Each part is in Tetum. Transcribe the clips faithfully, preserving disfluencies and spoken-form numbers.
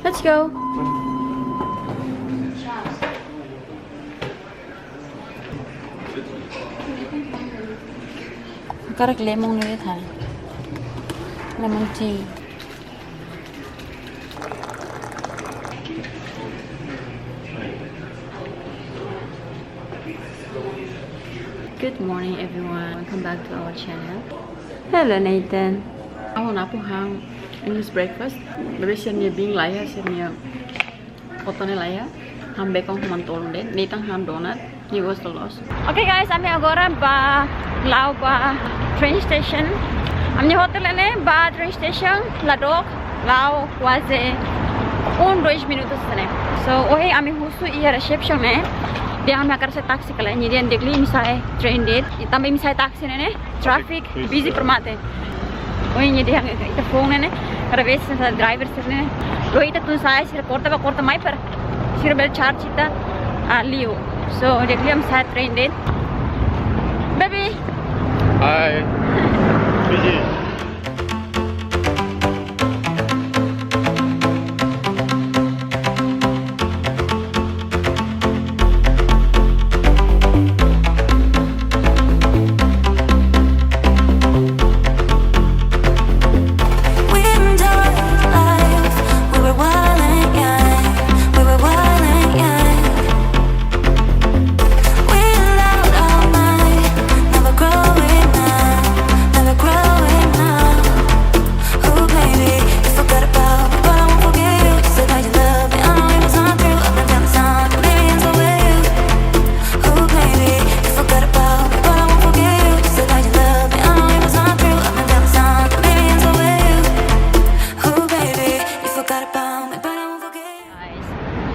Let's go. Hakarak lemon de'it, ha. Lemon tea. Good morning, everyone. Welcome back to our channel. Hello, Nathan. Ha'u ho Napo han English breakfast. Bebé sira-nia bean laiha, sira-nia oatmeal laiha. Han bacon ho manu-tolun de'it. Nathan han donut. Nia gosta loos. Oke guys, ami agora bá la'o ba train station. Ami-nia hotel ne'e ba train station la dook, la'o kuaze um, dois minutos ne'e. So, ohin ami husu iha reception ne'e. Dehan ami hakarak sa'e táksi ka lae, nia dehan di'ak liu imi sa'e train de'it. I tanba imi sa'e táksi ne'e, ne'e traffic busy para mate. Ohin nia dehan ita foun ne'e, ne'e. Kada vez hanesan driver sira ne'e, ohin ita tun sa'e, sira korta bá, korta mai para sira bele charge ita, ah, liu. So, di'ak liu ami sa'e train de'it. Baby. Hi. Busy. We enjoyed life, we were wild and young, we were wild and young. We loved all night, never growing up, never growing up. Oh, baby, you forgot about me, but I won't forget you. You said that you love me, I know it was not true. I've been telling something, baby, it's the way you. Oh, baby, you forgot about me, but I won't forget you. You said that you love me, I know it was not true. I've been telling something, baby, it's the way you. Oh, baby, you forgot about me, but I won't forget you. Guys.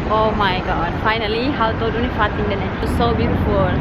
Oh my God, finally, ha'u to'o duni fatin ida-ne'e. So beautiful.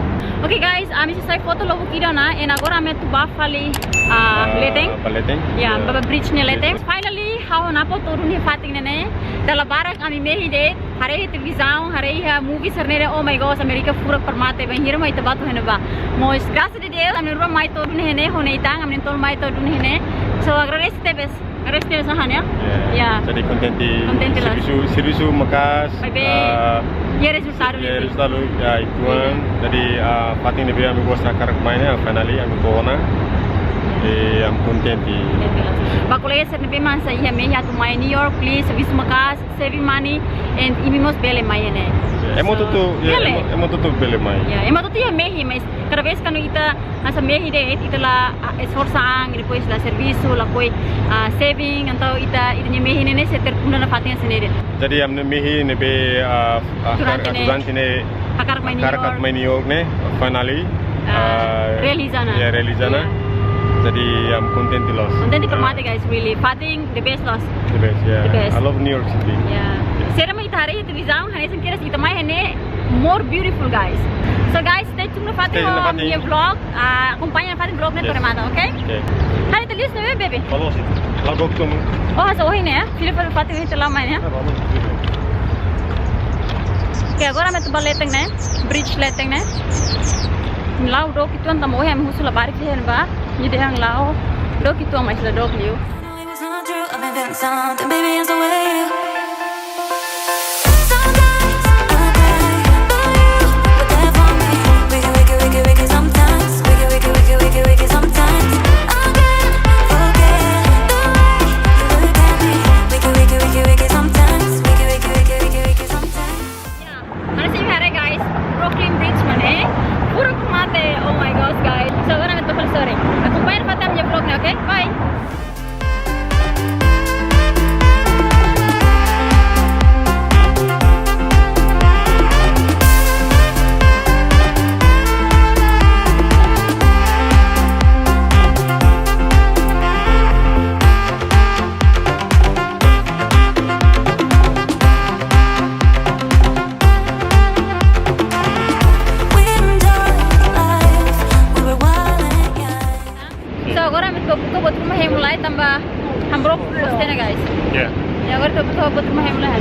Okay guys, ami selesai foto lubuk ida ona, and agora ami atu bá fali, ah, leten. Bá leten? Ya, bá bridge ne'e leten. Finally, ha'u ho Napo to'o duni fatin ida-ne'e. Dala barak ami mehi de'it, haree iha televizaun, haree iha movie sira-ne'e de'it, oh my gosh, Amérika furak para mate, bainhira mai ita bá to'o iha ne'ebá. Mas, graças a Deus, ami na'in-rua mai to'o duni iha ne'e, ho Nathan, ami na'in-tolu mai to'o duni iha ne'e. So, agradese tebes. Agradese tebes, Nathan, ya? Ya. Ya. Jadi kontente. Kontente loos. Servisu, servisu maka'as. Baik, baik. Ah, ya, rezultadu ya, ne'e. Rezultadu, ya, ituan. Iya. Jadi, ah, fatin ne'ebé ami gosta hakarak mai ne'e, finally, ami bá ona. Iya. Eh, ami kontente. Kontente loos. Ba kolega sira ne'ebé mak hanesan iha mehi atu mai New York, please, servisu maka'as, saving money, and imi mós bele mai iha ne'e. Ema hotu-hotu, ya, bele. Ema, ema hotu-hotu bele mai. Ya, ema hotu-hotu iha mehi, mas kada vez kuandu ita hanesan mehi de'it, ita la, ah, esforsa an, i depois la servisu, lakohi, ah, saving, entaun ita, ita-nia mehi ne'e ne'e sei tertunda iha fatin sira-ne'e de'it. Jadi, ami-nia mehi ne'ebé, ah, ah, durante ne'e, durante ne'e, hakarak mai New York. Hakarak mai New York ne'e, finally, ah, ah, realiza ona. Ya, realiza ona. Ya. Jadi, ami kontente loos. Kontente para mate, guys, really. Fatin the best loos. The best, yeah. The best. I love New York City. Ya. Sira mak ita haree iha televizaun, hanesan kedas ita mai iha ne'e more beautiful, guys. So, guys, stay tuned iha fatin, stay tuned iha fatin, iha vlog. Ah, akompaña fatin vlog ne'e, yes, to'o remata, oke? Oke. Haree ita liu ne'ebé, baby? Balu sih. Lalu dokter. Oh, hanesan ohin ne'e, ya? Fila fali fatin ohin tela mai, ya? Ya, balu. Oke, agora ami atu bá leten ne'e, bridge leten ne'e. La'o dook uitoan tanba ohin ami husu labarik iha ne'ebá. Nia dehan la'o dook uitoan, mas la dook liu. I know it was not true. I've been feeling something, baby, it's the way you. Sometimes I cry, but you were there for me. Wicked, wicked, wicked, wicked sometimes. Wicked, wicked, wicked, wicked, wicked sometimes. I can't forget the way you look at me. Wicked, wicked, wicked, wicked sometimes. Wicked, wicked, wicked, wicked, wicked sometimes. Ya, hanesan imi haree, guys, Brooklyn Bridge mak ne'e furak para mate. Oh my gosh, guys. So, agora ami atu fali, sorry. Akompaña fatin ami-nia vlog ne'e, oke? Bye. So, agora ami atu bá buka buat ruma hemu lai tanba hamburuk bos tene, guys. Ya. Ya, agora atu bá buka buat ruma hemu lai.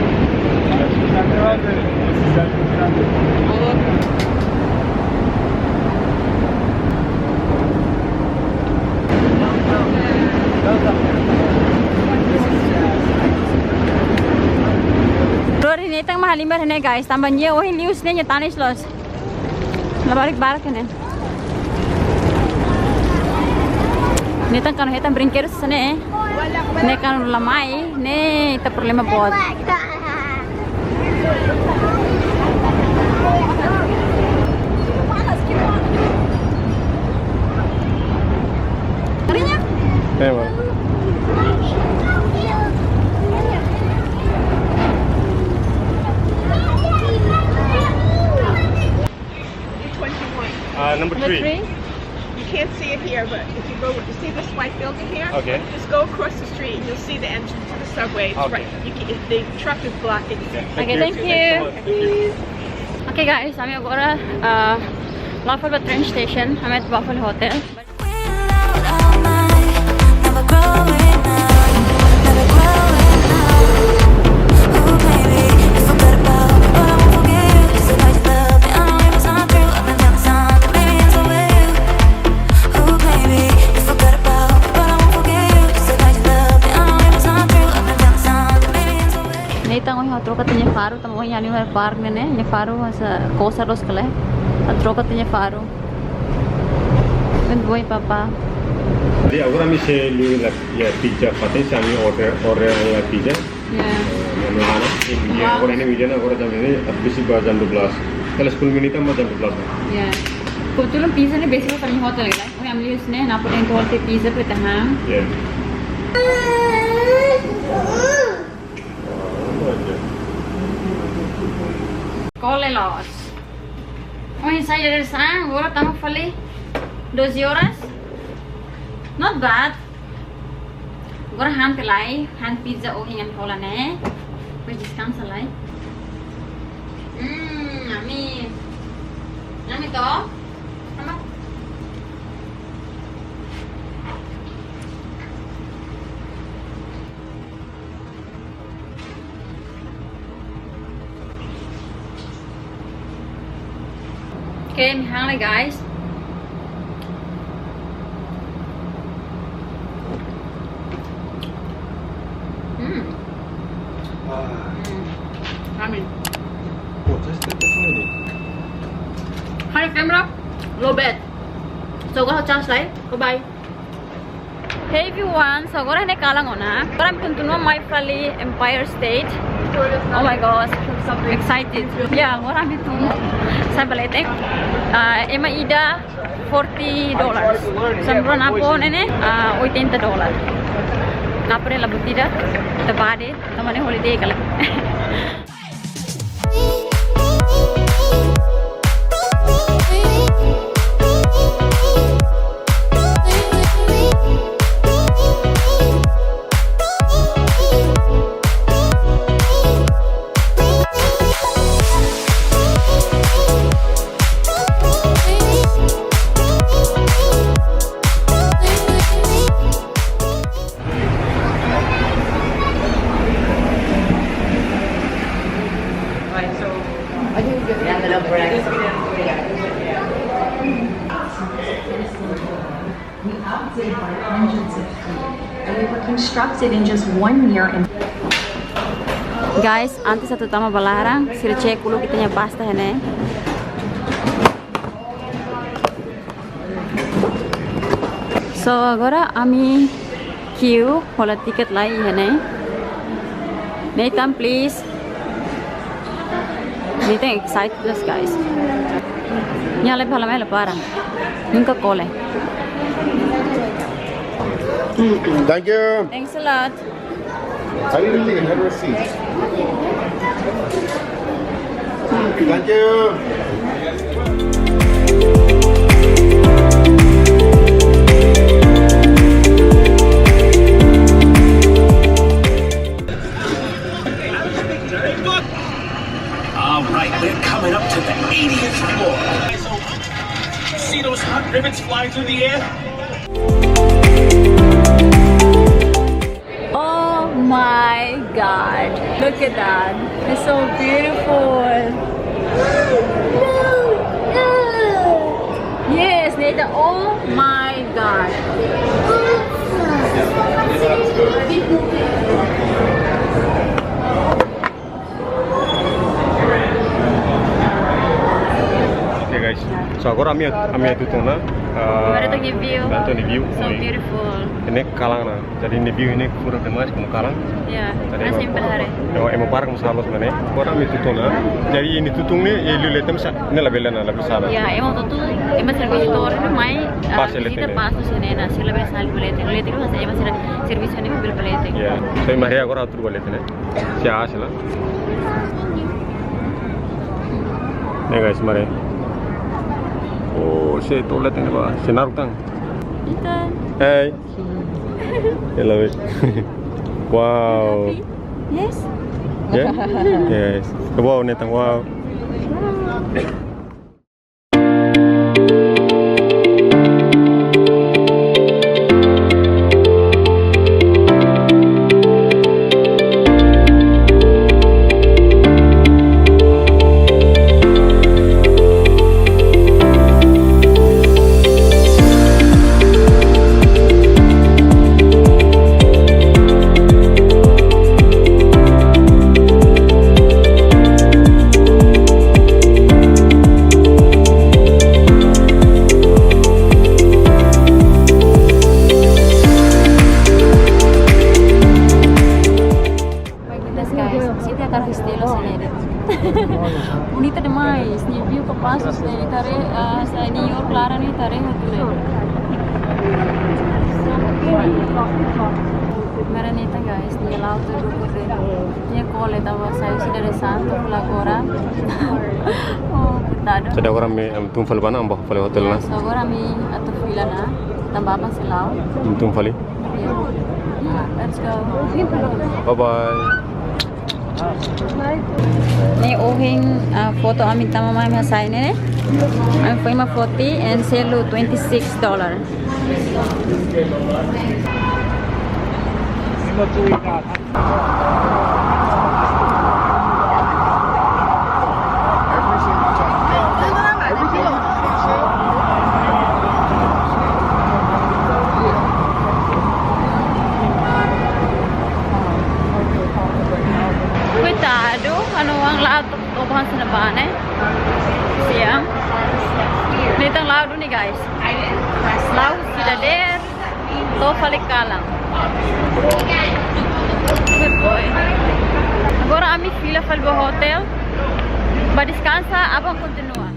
Ita mak halimar ne'e, guys, tanba nia ohin liu sira-nia tanis loos. Labarik barak ne'e. Nia tan kan hetan brinquedo sira-ne'e. Ne'e kan la mai, ne'e ita problema boot. Karinya? Eh, Bang. You're twenty-one. Uh, number Number three. three? You can't see it here, but if you go, you see this white building here? Okay. Just go across the street and you'll see the entrance to the subway. It's Okay. right. You can, if the truck is blocking. Yeah. Okay, Thank thank you. you. Thank you so much. Thank you. Okay, guys, ami agora, uh, la'o fali ba train station, ami atu bá fali hotel. Nathan ohin troka tiha nia faru, tanba ohin ami mai park ne'e, nia faru hanesan kosar loos kala. Troka tiha nia faru. Muito bom, papá. Jadi, agora ami sei liu la, ya, pizza, fatin ami order, order la pizza. Ya. Eh, ami halo, ini dia, Wow. agora ini dia, agora jam ini, habis ba jam dua belas. Kalau sepuluh menit tambah jam dua belas. Ya. Kebetulan pizza ne'e besik ami hotel kan. Ohin ami liu sira-ne'e, nia atu hotel pizza para ita han. Ya. Kole loos. Ohin sai dadeer-saan, agora tama fali doze horas. Not bad. Agora han tiha lai, han pizza ohin ami hola ne'e. Depois deskansa lai. Hmm, yummy. Yummy to? Mama. Okay, ami han lai, guys. Hmm. Ah. Hmm. Yummy. Oh, just the, the tiny bit. Hi, camera. Low bat. So, go charge lai. Bye bye. Hey everyone, so agora ne'e kalan ona. Agora ami kontinua mai fali Empire State. Oh my gosh, excited. Ya, agora ami tun sai ba leten. Ah, ema ida forty dollars. Samburan apo ne'e, ah, oitenta dólar. Nia presu la buat ida, ita bá de'it, tanba ne'e holiday kala. We outdid our hundreds of feet, and we were constructed in just one year and Guys, antes atu tama ba laran, sira check uluk ita-nia pasta ne'e. So, agora ami kiu hola tiket lai iha ne'e. Nathan, please. Nathan excited, yes, guys. Nia la para mai la para. Nunka kole. Thank you. Thanks a lot. I didn't think I had a receipt. Thank you. All right, we're coming up to the eightieth floor. See those hot rivets fly through the air? Oh my God. Look at that. It's so beautiful. Yes, Nathan. Oh my God. So, agora ami, ami atu to'o ona, ah, Agora to'o iha view. Atu to'o iha view. So beautiful. Ne'e kalan ona. Jadi ne'e view ne'e furak demais, komu kalan. Ya, jadi ema, ema para haree. Ema, ema para komu sala ona ne'e. Agora ami atu to'o ona. Jadi iha Tutun ne'e, iha liu leten sa, ne'e labele ona, labele sala. Ya, ema atu to'o, ema servisu to'o ona mai, ah, pas iha leten vizita ne'e. Pas iha leten ne'e, sira labele sala iha leten. Leten ne'e, ema sira servisu ne'e bele iha leten. Ya. So, ema haree agora atu iha leten ne'e. Sira sala. Ne'e guys, mari. Oh, sira to'o leten ne'e ba. Sira naruk tan. Ethan. Hey. Hello. Wow. Yes. Yeah? Yes. Wow, Nathan, wow. Bonita, guys. Siti akar kastelu sini. Bonita demais. Nia view kapás, sini. Ita haree, ah, sini, New York laran ne'e ita haree hotu. Mara neta, guys, nia la'o to'o dukur de'it. Nia kole tava sai sidade santu fila agora. Oh, coitado. Jadi agora ami, ami tun fali ba ona, ami bá fali hotel ona. Yes, agora ami atu fila ona. Tanba aban sei la'o. Ami tun fali. Let's go. Bye bye. Ne'e ohin, ah, foto ami tama mai ami hasai ne'e, ne'e. Ami foin mak forty and selu twenty six dollar. Koitadu, anu oan la'o to'o, to'o ba hanesan ne'ebá ne'e. Siang. Nathan la'o duni, guys. La'o sidade, to'o fali kalan. Good boy. Agora ami fila fali ba hotel. Bá deskansa, aban kontinua.